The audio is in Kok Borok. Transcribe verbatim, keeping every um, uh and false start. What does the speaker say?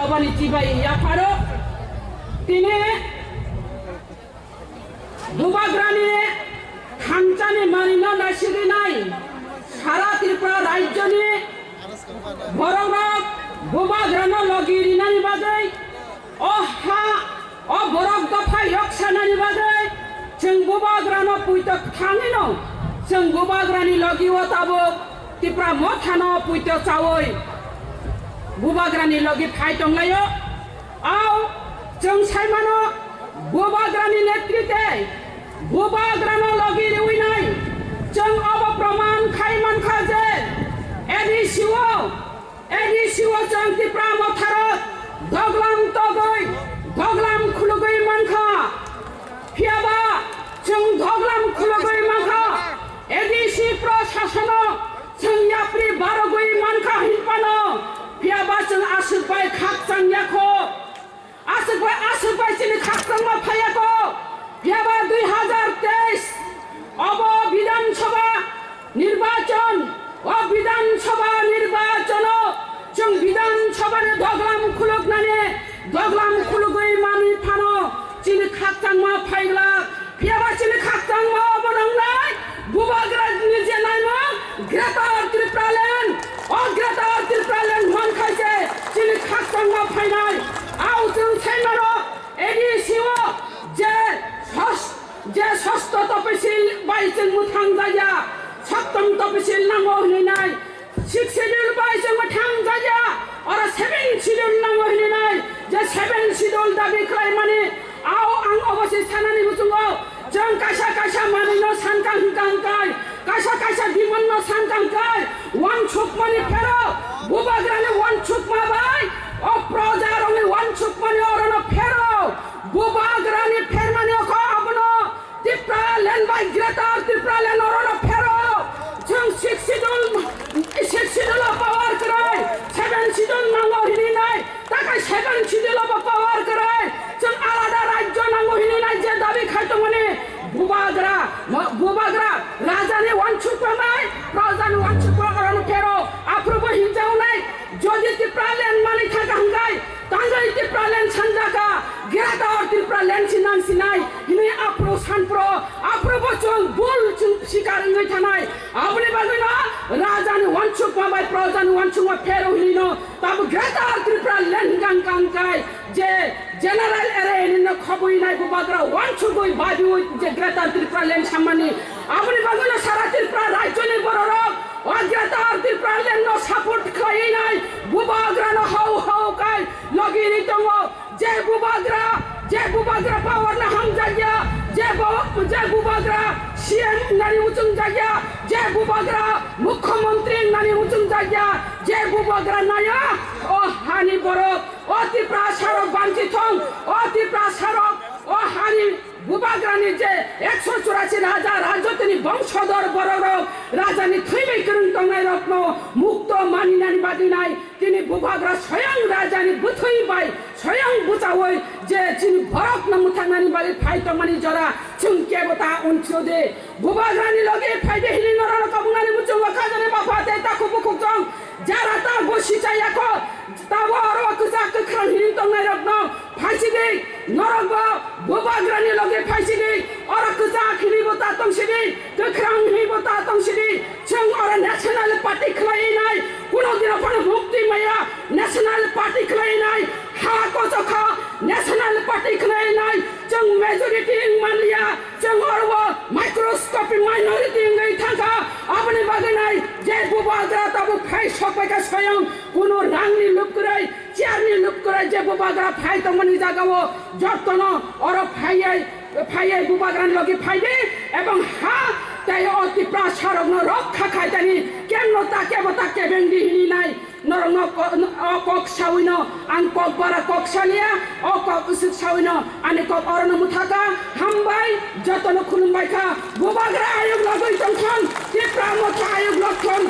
Bani chibai yapharo tini Bubagrani thanchani manino naisigwi nai sara Tripura rajyoni borokrok Bubagrano logi rinani bagwi o ha, o borok dopha yok sanani bagwi chwng Bubagrano puito thangwino chwng Bubagrani logi o tabuk Tipra Mothano puito chawi Bubagrani logi phai tonglaio. Ao chwng saimano Bubagrani netrite Bubagrano logi riwi nai. Chwng obo proman khai mankha je A D C o, A D C o chwng Tipra Motharo doglam togwi, doglam khulugwi mankha. Phiyaba chwng doglam khulugwi mankha. A D C prosasono chwng yapri barogwi mankha hinphano. Phiyaba chwng aswk bai khakchang yakho. Aswk bai, aswk bai chini khakchangma phaiya ko. Phiyaba dui hazar teis obo Bidhan Sabha nirbachon, o Bidhan Sabha nirbachono chwng Bidhan Sabha ni doglam khuluknani, doglam khulugwi manwi phano chini khakchangma phaigla. Phiyaba chini khakchangma obo nangnai, Bubagra ni je naimung Greater Tipraland, o Greater Tipraland mankhai se chini khakchangma phainai. Ao chwng saimano A D C o je sos-, je sosto topisil bai chwng mwthang jaya, sottom topisil nango hinwi nai. Sixth Schedule bai chwng thang jaya, oro seventh Schedule nango hinwi nai, je seventh Schedule dabi khlaimani, ao ang obo se sanani muchungo, chwng kaisa kaisa manwino sankang hwnkang kai, kaisa kaisa demand no sankang kai, wansukmani phero, Bubagrani wansukma bai, o projarokni wansukmani orono phero, Bubagrani phermani okho abono, Tipraland bai Greater Tipraland orono phero. Chwng Sixth Schedule, Sixth Schedule o power kwrwi, Seventh Schedule nango hinwi nai, takai Seventh Schedule o bo power kwrwi. Chwng alada rajyo nango hinwi nai je dabi khai tongmani Bubagra, mo-, Bubagra, rajani wansukma bai, rajani wansukma orono phero, aphuru bo hinjago nai, jodi Tipraland manwi thangkha hwnkhe, Tangwi Tipraland sanjaka, Greater Tipraland sinang sinai, hini aphro sanphro, aphro bo chwng bul chwng sikar wngwi thanai. Aboni bagwino rajani wansukma bai projani wansukma phero hinino, tabo Greater Tipraland hingkang kangkai, je general area hinino khobwi nai Bubagra wansugwi babiwi je Greater Tipraland sammani. Aboni bagwino sara Tripura rajyoni bororok, O Greater Tipraland no support khlaiwi nai, Bubagra no hau hau kai logi ri tongo. Je Bubagra, je Bubagra power no hamjakya, je bo-, je Bubagra C M nani muchungjakya, je Bubagra Mukhyamantri nani muchungjakya, je Bubagra naya, o hani borok, o Tiprasa rok banchi thong, o Tiprasa rok, o hani Bubagrani je ekso churasi raja, rajotini bongsodor bororok, rajani thwi bai kwrwng tongnairokno mukto maninani bagwi nai, tini Bubagra soyang rajani bwthwi bai soyang bwchaui je chini borokno mwthangnani bagwi phai tongmani jora chwng kebo ta unsio de. Bubagrani logi phai de hini norano kabungnani muchungo khajani bapha tei takhuk bukhuk chong jara ta gosi chayakho, tabo oro kwchak kwkhrang hini tongnairokno Phaisidi, norokbo Bubagrani logi phaisidi, oro kwchak hinwibo ta tongsidi, kwkhrang hinwibo ta tongsidi, chwng oro national party khlaiwi nai, kuno dino phano mukti maya national party khlaiwi nai, ha kochokha national party khlaiwi nai, chwng majority wng manliya, chwng oro microscopic minority wngwi thangkha, aboni bagwi nai je Bubagra tabuk phai sokbaikha soyong, kuno rangni lubkwrwi, Chairni lubkwrwi je Bubagra phai tongmani jagao jotono oro phaiwi, phaiwi Bubagrani logi phaidi ebong ha tei o Tiprasarokno rokha khaitani kemno ta kebo ta kebengdi hini nai norokno ko-, o kok sawino ang kok bara kok saliya, o kok usuk sawino ani kok orono muthaka. Hambai, jotono khulumbaikha. Bubagra ayuk logwi tongthon, Tipra motha ayuk logthon.